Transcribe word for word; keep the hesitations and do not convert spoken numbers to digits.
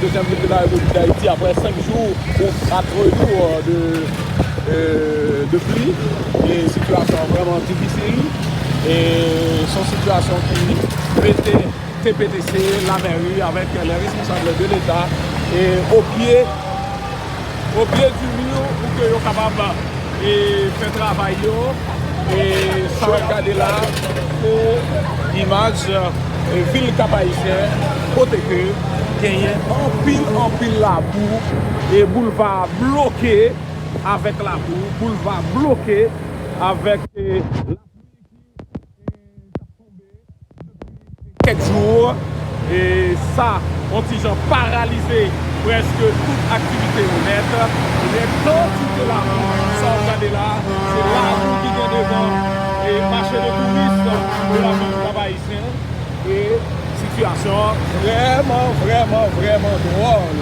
Dezyèm vil de la Repiblik Dayiti, apre senk jou ou katr jou de, euh, de pli, e sitiyasyon an vrèman difisil. E se yon sitiyasyon ki mete T P T C, lamèri avèk lè responsab de Leta e o pye, o pye di mi pou ke yo kapab e fè travay yo. E sa w ap gade la, se imaj e vil Kap Ayisyen, kote ke genyen anpil, anpil labou, e boulva bloke avèk labou, boulva bloke avèk e lapli ki e t ap tonbe depi kèk jou, e sa, yon ti jan paralize prèske tout aktivite yo nèt. Ebyen, kantite labou, sa w gade la, se labou ki gen devan e mache de touris de lavil Kap Ayisyen. E sitiyasyon an vrèman, vrèman, vrèman dwòl.